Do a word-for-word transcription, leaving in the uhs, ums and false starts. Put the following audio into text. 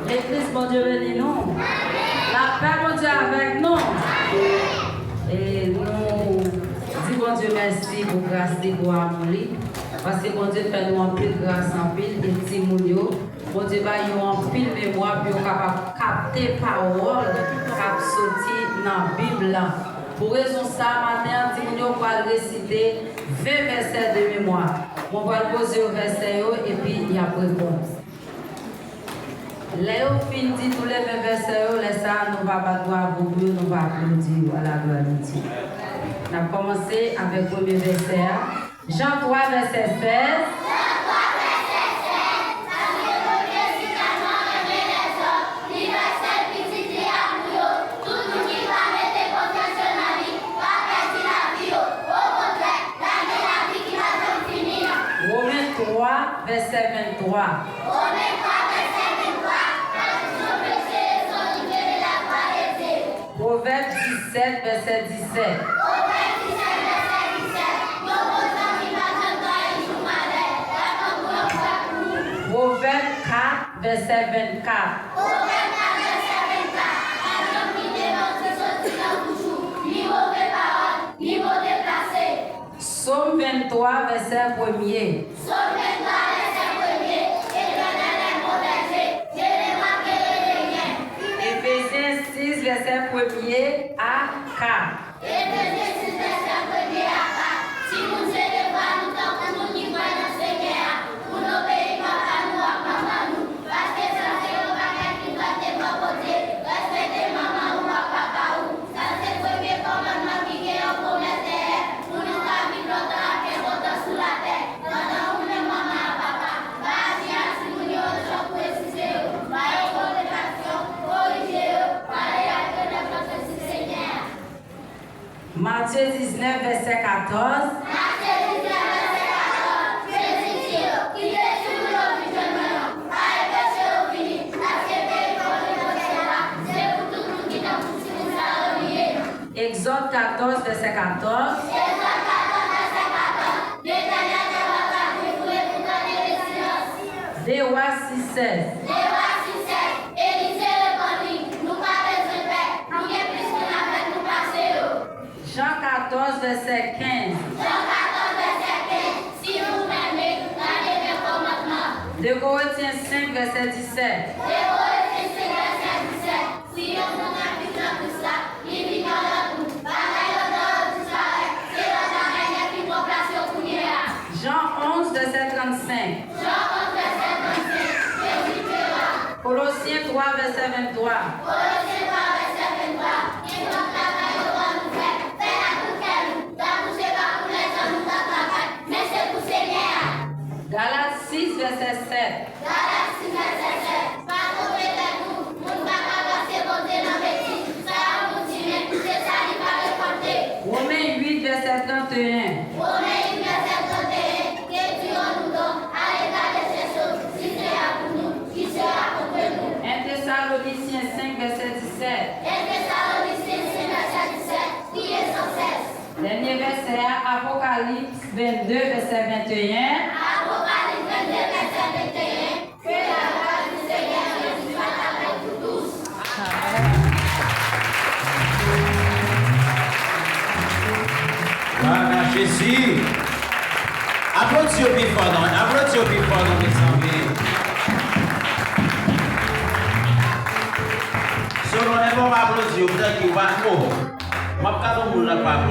Legliz, Bondye beni nou. Lapè Bondye avèk nou. E nou di Bondye mèsi pou gras li, pou amou li. Paske Bondye fè nou anpil gras, anpil, e timoun yo, Bondye ba yo anpil memwa pou yo kapab kapte pawòl k ap soti nan Bib la. Pou rezon sa, maten an, timoun yo pral resite ven vèsè de memwa. Mwen pral poze yo vèsè yo, epi y ap reponn. Lè yo fin di toulède vèsè yo, lè sa a, nou va bat bravo pou yo, nou va aplodi yo. A la glwa de Dye. N ap kòmanse avèk premye vèsè a. Jan twa, vèsè sèz. Jan twa, vèsè sèz. Paske Bondye si tèlman renmen lèzòm, li bay sèl pitit li a pou yo, tout moun ki kwè mete konfyans yo nan li, pa pèdi lavi yo. Okontrè, l ap gen lavi ki pa janm fini an. Women twa, vèsè venntwa. Women twa, vèsè venntwa. Malediksyon pèse e sòt li vini lakwa de Dye. Pwovèb disèt, vèsè disèt. Pwovèb disèt, vèsè disèt. Yon bon zanmi pa janm trayi jou malè, l ap tankou yon frè pou nou. Pwovèb kat, vèsè vennkat. Pwovèb kat, vèsè vennkat. Pa janm kite manti soti nan bouch ou, ni move pawòl, ni mo deplase. Sòm venntwa, vèsè premye. Sòm venntwa, vèsè premye. Etènèl est mon berger, je ne manquerai de rien. Efezyen sis, vèsè premye a kat. Efezyen sis, vèsè premye a kat. Timoun, se devwa nou tankou moun ki kwè nan Senyè a, pou n obeyi papa nou ak manman nou, paske sa se yon bagay ki dwat devan Bondye. Respekte manman ou ak papa ou. Sa se premye kòmandman ki gen yon pwomès dèyè l, pou nou ka viv lontan ak gen kontan sou latè. Pandan ou menm, manman ak papa, pa aji ak timoun yo yon jan pou ensiste yo. Ba yo bon leson, korije yo, pale ak yo nan konsyans Senyè a. Matye diznèf, vèsè katòz. Matye diznèf, vèsè katòz. Jezi di yo, kite timoun yo vin jwenn mwen non. Pa anpeche yo vini, paske peyi Bondye la, se pou tout moun ki tankou timoun sa yo li ye. Egzòd katòz, vèsè katòz. Egzòd katòz, vèsè katòz. Letènèl te wè gad li foule pou tande resilans. De Wa sis, sèz. De Wa sis, sèz. Elize reponn li, nou pa bezwen pè, nou gen plis moun avèk nou pase yo. Jan katòz, vèsè kenz. Jan katòz, vèsè kenz. Si nou renmen, gade men kòmandman. De Korentyen senk, vèsè disèt. De Korentyen senk, vèsè disèt. Si yon moun ap viv nan Kris la, li vin yon lòt moun. Bagay yo te disparèt, se lòt bagay nèt ki pran plas yo kounye a. Jan onz, vèsè trannsenk. Jan onz, vèsè trannsenk. Jezi te la. Kolosyen twa, vèsè venntwa. Kolosyen twa, vèsè venntwa. Nenpòt travay yo ban nou fè, fè l ak tout kè nou. Dabouche pa pou lèzòm nou ka travay, men se pou Senyè a. Galat sis, vèsè sèt. Galat sis, vèsè sèt. Pa twonpe tèt ou, moun pa ka pase Bondye nan betiz. Sa yon moun simen, se sa li va rekòlte. Women uit, vèsè trannteyen. Women uit, vèsè trannteyen. Que Dieu nous donne à l'état de ces choses, si c'est à pour nous, qui sera contre nous. En Tesalonisyen senk, vèsè disèt. En Tesalonisyen senk, vèsè disèt. Priez sans cesse. Dènye vèsè a, Apokalips vennde, vèsè venteyen. Apokalips vennde, vèsè venteyen. Que la grâce du Seigneur Jésus soit avec vous tous. Glwa a Jezi. Aplodi yo pi fò non, aplodi yo pi fò non, mezanmi. Selon lè w aplodi yo, petèt ki w pa, oh, m ap gade yon moun la k pa aplodi.